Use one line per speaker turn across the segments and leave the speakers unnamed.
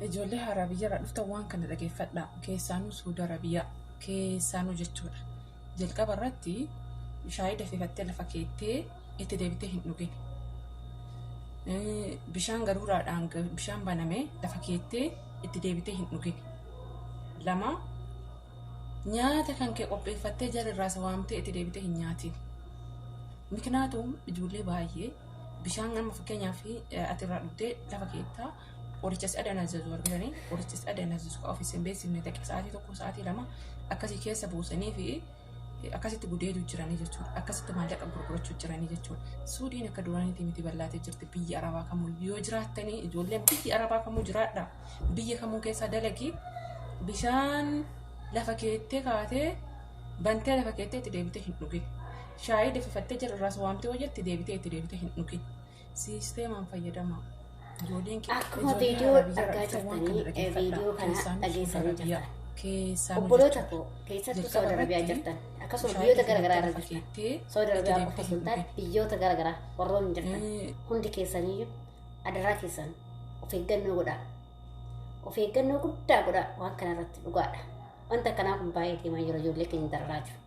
Ijoollee haaraa biyyarraa dhuftan waan kana dhageeffadhaa. Keessaanuu Suudi Arabiyaa keessaanuu jechuudha. Jalqaba irratti shaayii danfifattee lafa keettee itti deebitee hin dhugin. Bishaan garuuraadhaan bishaan baname lafa keettee itti deebitee hin dhugin. Lama, nyaata kan kee qopheeffattee jara irraa isa waamtee itti deebitee hin nyaatin. Mikinaatuun ijoollee baay'ee bishaan amma fakkeenyaaf ati irraa dhugdee lafa keettaa qoricha si adan ajaju argatanii, qoricha si adan ajaju ka ofiis hin beeksifne ta'e sa'aatii 1, sa'aatii 2 akkasii keessa buusanii fi akkasitti gudeeduu jiranii jechuudha. Akkasitti maallaqa gurgurachuu jiranii jechuudha. Suudiin akka duraaniitii miti, bal'aatee jirti. Biyya Arabaa kamuu yoo jiraattanii, ijoolleen biyya Arabaa kamuu jiraadha. Biyya kamuu keessaa dalagii, bishaan lafa keettee kaatee bantee lafa keettee itti deebitee hin dhugin. Shaayii danfifattee jara irraas waamtee hojjetti deebitee itti deebitee hin dhugin. Siisteemaan fayyadamaa. Ijoolleen
Akkuma
ijoollee
viidiyoo
haaraa biyyarraa
argaa
dhuftan waan kana
jirtanii
dhageeffadhaa.
viidiyoo kana
Keessaanuu Suudi
dhageessanii
Arabiyaa
jirtan.
keessaanuu
Obboloota
jechuudha.
koo keessattuu
Jalqaba
Saudi Arabiyaa
irratti
jirtan, akkasuma
shaayii
biyyoota garaagaraa
danfifattee
irra
lafa
jirtan,
keettee
Saudi
itti
Arabiyaa
deebitee
qofa osoo
hin
hin taane
dhugin.
biyyoota garaagaraa warroonni jirtan hundi keessaniyyuu adaraa keessan of eeggannoo godhaa. Of eeggannoo guddaa godhaa waan kana irratti, dhugaadha. Wanta akkanaa kun baay'ee deemaa jira, ijoollee keenya dararaa jiru.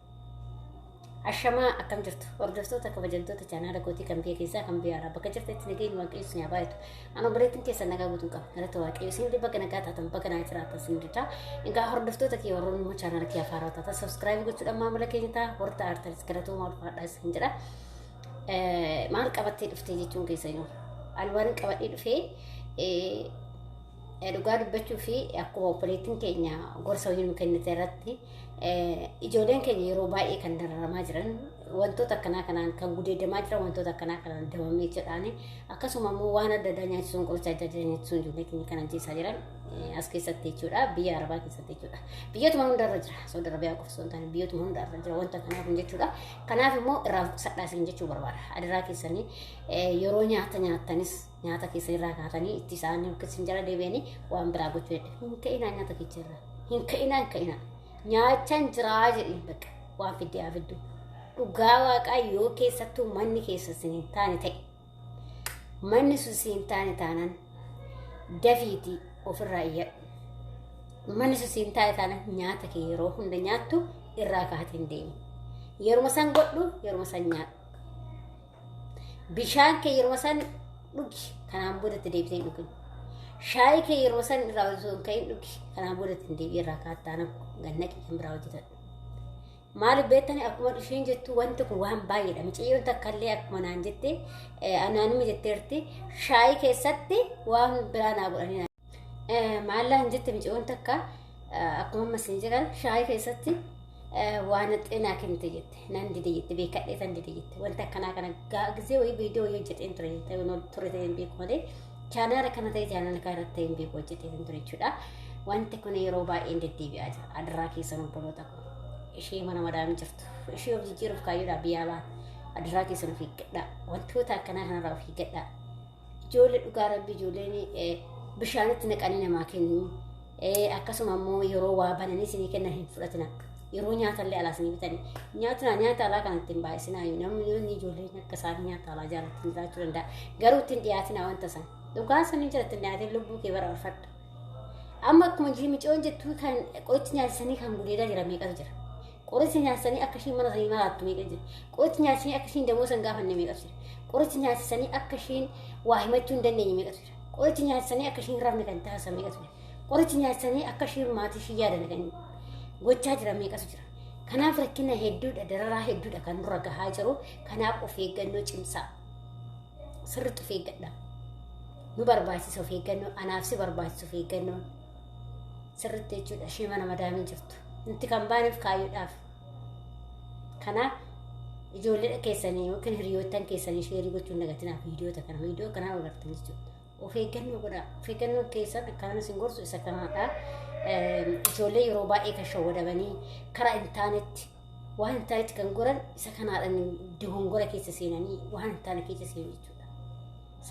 Ashamaa, akkam jirtu hordoftoota kabajamtoota chaanaala kootii, kan biyya keessaa kan biyya alaa, bakka jirtanitti nageenyi Waaqayyo isin haa baay'atu. Ani obboleettiin keessan nagaa guutuun qaba. Galata Waaqayyo, isin illee bakka nagaa taatan, bakka naa jiraatan isin jecha. Egaa hordoftoota kiyya warroonni immoo chaanaala kiyya haaraa taatan subscribe gochuudhaan maamila keenya ta'a. Warra aartanis galatooma, ulfaadhaa isin jedha. Maal qabattee dhuftee jechuun keessa jiru. Ani waan qabadhee dhufee dhugaa dubbachuu fi akkuma obboleettiin keenya gorsa wayii nu kennite irratti, ijoolleen keenya yeroo baay'ee kan dararamaa jiran wantoota akkanaa kanaan, kan gudeedamaa jiran wantoota akkanaa kanaan dabamee jedhaani, akkasuma immoo waan adda addaa nyaachisuun, qoricha adda addaa nyaachisuun ijoollee keenya kan ajjeesaa jiran as keessatti jechuudha, biyya Arabaa keessatti jechuudha. Biyyootuma hundarra jira, Saudi Arabiyaa qofa osoo hin taane biyyootuma hundarra jira wanta kanaaf kun jechuudha. Kanaaf immoo irraa qusadhaa isin jechuu barbaada. Adaraa keessanii yeroo nyaata nyaattanis nyaata keessa irraa kaatanii itti isaan yookiin isin jala deebi'anii waan biraa gochuu danda'u. Hin ka'inaa, nyaata keessa irraa hin ka'inaa, hin ka'inaa. Nyaachaan jiraa jedhiin, bakka waan fiddee haa fiddu. Dhugaa Waaqaa, yoo keessattuu manni keessa isin hin taane ta'e, manni sun isin hin taane taanaan dafiitii ofirraa iyyadhu. Manni sun isin hin taane taanaan nyaata kee yeroo hunda nyaattu irraa kaatee hin deemu. Yeruma san godhu, yeruma san nyaadhu. Bishaan kee yeroo san dhugi, kanaan booda itti deebitee hin dhugin. Shaayii kee yeroo san irraa osoo hin ka'in dhugi, kanaan booda itti hin deebi'in, irraa kaattaa gannaqii kan biraa hojjetadhu. Maaliif beektani, akkuma isheen jettu wanti kun waan baay'eedha. Micayyoon takka illee akkuma naan jette, anaanuma jetteerti, shaayii keessatti waan biraa naa godhanii. Maallaan jette micayyoon takka, akkuma amma isin jedhan, shaayii keessatti waan xinaa kennite jette, nan dide jette, beekadhee tan dide jette. Wanta akkanaa kana gisee wayii viidiyoo wayii hojjeteen ture ture ta'ee hin beeku malee, chaanaala kana ta'e chaanaala kana irratti ta'ee hin beeku, hojjeteen ture jechuudha. Wanti kun yeroo baay'een deddeebi'aa jira. Adaraa keessan obboloota koo, ishee mana madaamii jirtu, ishee of jijjiiruuf kaayyoodhaa biyyaa baate, adaraa keessan of eeggadhaa, wantoota akkanaa kanarraa of eeggadhaa. Ijoollee, dhugaa Rabbi, ijoolleen bishaanitti naqanii namaa kennu. Akkasuma immoo yeroo waa bananii isinii kennan hin fudhatina. Yeroo nyaatallee alaa isinii bitanii nyaatina, nyaata alaa kana ittiin baay'isinaa. Namni ijoolleen akka isaanii nyaata alaa jaalatan jiraachuu danda'a, garuu ittiin dhiyaatina wanta san. Dhugaa sanii jira, ittiin dhiyaatin, lubbuu kee bara oolfadhu. Amma akkuma micoon jettu kan qorichi nyaachisanii kan gudeedaa jira meeqatu jira. Qoricha nyaachisanii akka ishiin mana sanii maraattu meeqa jira. Qoricha nyaachisanii akka ishiin damoo san gaafanne meeqatu jira. Qoricha nyaachisanii akka ishiin waa himachuu hin dandeenye meeqatu jira. Qoricha nyaachisanii akka ishiin rafne kan taasisan meeqatu jira. Qoricha nyaachisanii akka ishiin maatii ishii yaadan kan gochaa jira meeqatu jira. Kanaaf rakkina hedduudha, dararaa hedduudha kan nurra gahaa jiru. Kanaaf of eeggannoo cimsaa. Sirriitti of eeggadha. Nu barbaachisa of eeggannoo, anaaf si barbaachisa of eeggannoon. Sirriitti jechuudha, ishee mana madaamii jirtu. Nuti kan baaneef kaayyoodhaaf. Kanaaf ijoollee keessanii yookiin hiriyoottan keessanii share gochuun dagatinaa viidiyoota kana, viidiyoo kanaa agartan jechuudha. Of eeggannoo godhaa. Of eeggannoo keessan akkanaan isin gorsu isa kanaadha. Ijoollee yeroo baay'ee kan shawwadamanii karaa hin taanetti, waan hin taanetti kan goran isa kanaadhaan, dogongora keessa seenanii waan hin taane keessa seenu jechuudha.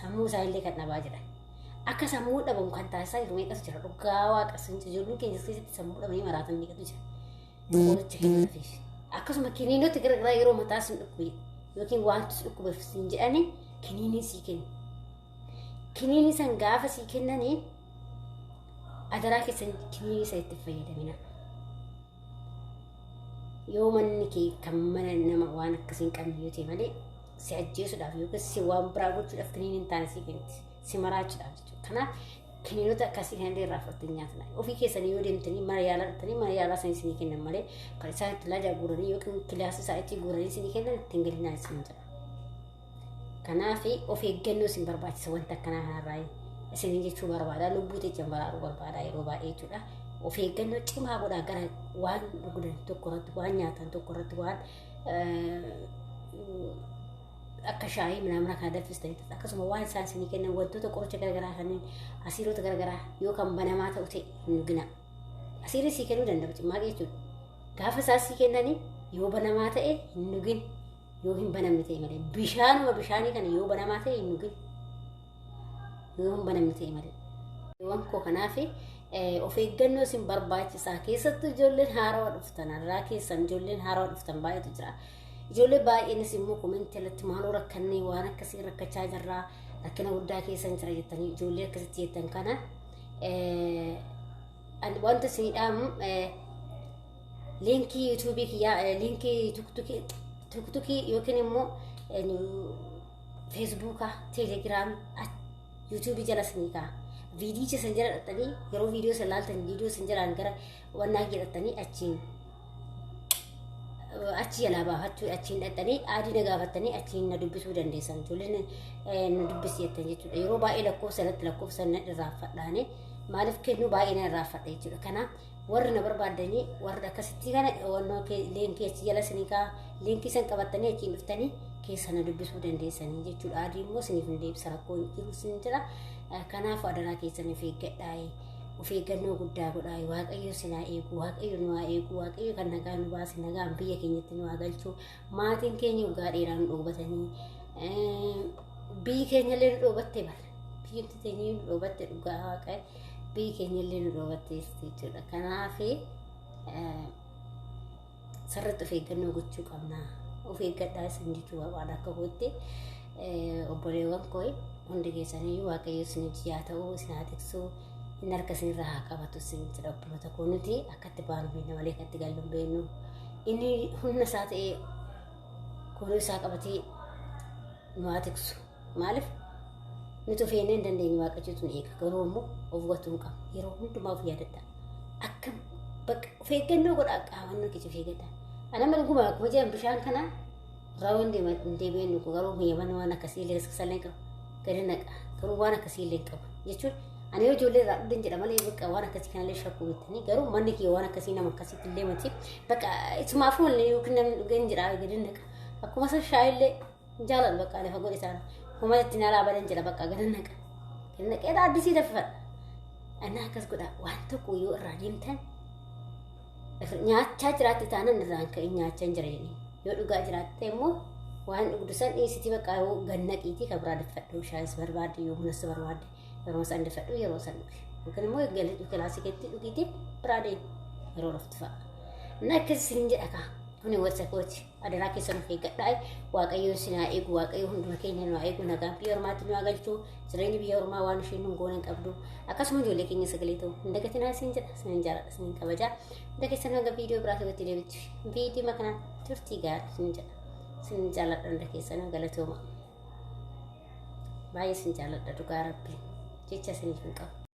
Sammuu isaa illee kan dhabaa jiran. Akka sammuu dhabamu kan taasisaa jiru meeqatu jira? Dhugaa Waaqa, ijoolleen keenya keessatti sammuu dhabanii maraatan meeqatu jira? Qoricha kennuufiif. Akkasuma kiniinota garaagaraa yeroo mataa sin dhukkube yookiin wanti si dhukkubeef sin jedhani kiniinii sii kennu. Kiniinii san gaafa sii kennanii Adaraa keessan kiniinii isa itti fayyadamina. Yoo manni kee kan mana nama waan akkasii hin qabne yoo ta'e malee si ajjeesuudhaaf yookiin si waan biraa gochuudhaaf kiniinii hin taane si kenniti. Si maraachuudhaaf jechuudha. Kanaaf kiniinota akkasii kanallee irraa fudhatanii nyaatan. Ofii keessanii yoo deemtanii mana yaalaa dhaqxanii mana yaalaa sana isinii kennan malee kan isaan itti laajaa guuranii yookiin kilaasii isaa itti guuranii isinii kennan ittiin galinaa isin jedha. Kanaaf of eeggannoo isin barbaachisa wanta akkanaa kanarraa isinii jechuu barbaada. Lubbuu teessan baraaruu barbaada yeroo baay'ee jechuudha. Of eeggannoo cimaa godhaa gara waan dhugan tokko irratti, waan nyaatan tokko irratti, waan akka shaayii minamina kana danfistanii akkasuma waan isaan isinii kennan wantoota qoricha garaagaraa kanneen asiirota garaagaraa yoo kan banamaa ta'u ta'e hin dhuginaa. Asiirri sii kennuu danda'u cimaa jechuudha. Gaafa isaan sii kennanii yoo banamaa ta'e hin dhugin, yoo hin banamne ta'e malee, bishaanuma bishaanii kana yoo banamaa ta'e hin dhugin, yoo hin banamne ta'e malee. Waan koo kanaaf of eeggannoo isin barbaachisaa, keessattuu ijoolleen haarawaa dhuftan irraa keessan ijoolleen haarawaa dhuftan baay'eetu jira. Ijoollee baay'eenis immoo komentii alatti maaloo rakkannee waan akkasii rakkachaa jirraa, rakkina guddaa keessan jira jettanii ijoollee akkasitti jettan kana wanta isinii dhaamu liinkii yuutuubii kiyyaa, liinkii tuktukii yookiin immoo feesbuukaa, teelegiraamii, yuutuubii jala isinii ka'a. Viidiyicha san jala dhaqxanii yeroo viidiyoo san laaltan viidiyoo san jalaan gara wannaa jedhattanii achiin achi jalaa baafachuu, achiin dhaqxanii adii na gaafattanii achiin na dubbisuu dandeessan. Ijoolleen na dubbisi jettan jechuudha. Yeroo baay'ee lakkoofsa irratti lakkoofsa na irraanfadhaani maaliif kennu baay'ee na irraanfadha jechuudha. Kanaaf warri na barbaadanii warri akkasitti kana wannoo liinkii achi jala isinii ka'a, liinkii san qabattanii achiin dhuftanii keessa na dubbisuu dandeessanii jechuudha. Adii immoo isiniif hin deebisa, rakkoo hin jiru isin jedha. Kanaaf adaraa keessan of eeggadhaa. Of eeggannoo guddaa godhaa. Waaqayyo isin haa eegu, Waaqayyo nu haa eegu, Waaqayyo kan nagaa nu baase nagaan biyya keenyatti nu haa galchu. Maatiin keenya waggaa dheeraa nu dhoobatanii, biyyi keenya illee nu dhoobatte bara. Biyyumti teenya nu dhoobatte, dhugaa Waaqayyo biyyi keenya illee nu dhoobatte jechuudha. Kanaaf sirriitti of eeggannoo gochuu qabna. Of eeggadhaa isin jechuu barbaada akka kootti. Obboleewwan koo hundi keessaniyyuu Waaqayyo isin hojii haa ta'u, isin haa tiksu, inni harka isinirraa haa qabatu isin jedha. Obboloota koo, nuti akkatti baanu beekna malee akkatti gallu hin beeknu. Inni humna isaa ta'ee kooluu isaa qabatee nu haa tiksu. Maaliif nuti of eegnee hin dandeenyu, Waaqayyotu nu eega. Garuu immoo of gatuu hin qabnu. Yeroo hundumaa of yaadadha. Akka bakka of eeggannoo godhaa, qaamannoo keessa of eeggadha. Ana malee dhuguma akkuma jedhan bishaan kana raawwan deebi'een dhugu, garuu yaman waan akkasii illee sallee qabu gadi naqa, garuu waan akkasii illee qabu jechuun ani yoo ijoollee irraa dhugden jedha malee bakka waan akkasii kanallee shakkuu bittanii, garuu manni kiyya waan akkasii nama akkasiitti illee miti, bakka isumaafuu yookiin namni dhugeen jedha gadi naqa. Akkuma san shaayillee jaaladhu, bakka lafa godhe isaan kuma ittiin alaa badan jedha, bakka gadi naqa, gadi naqee addisii laffifadha. Annaa akkas godha. Waan tokko yoo irraa deemtan, nyaachaa jiraatte taanan irraan ka'in nyaachaa hin jira jedhee, yoo dhugaa jiraatte immoo waan dhugdu san dhiisitii bakka yoo gannaqiitii kan biraa diffadhu, shaayis barbaadde, yoo bunas barbaadde yeroo san diffadhu, yeroo san dhugi, yookiin immoo galii kilaasii keetti dhugiitii biraa deemi yeroo dhuftu fa'a. Inni akkas isin jedha kaa, kuni gorsa kooti. Adaraa keessan of eeggadhaa. Waaqayyo isin haa eegu, Waaqayyo hunduma keenya nu haa eegu, nagaan biyya ormaatti nu haa galchu. Jireenyi biyya ormaa waan isheen nun goone hin qabdu. Akkasuma ijoollee keenya sagalee ta'u hin dagatinaa isin jedha, isin jaalladha, isin kabajaa. Hunda keessan hanga viidiyoo biraatti walitti deebitti viidiyoo kanaan turtii gaarii isin jedha. Isin jaalladha, hunda keessanuu galatooma. Baay'ee isin jaalladha, dhugaa Rabbi jecha isiniif hin qabu.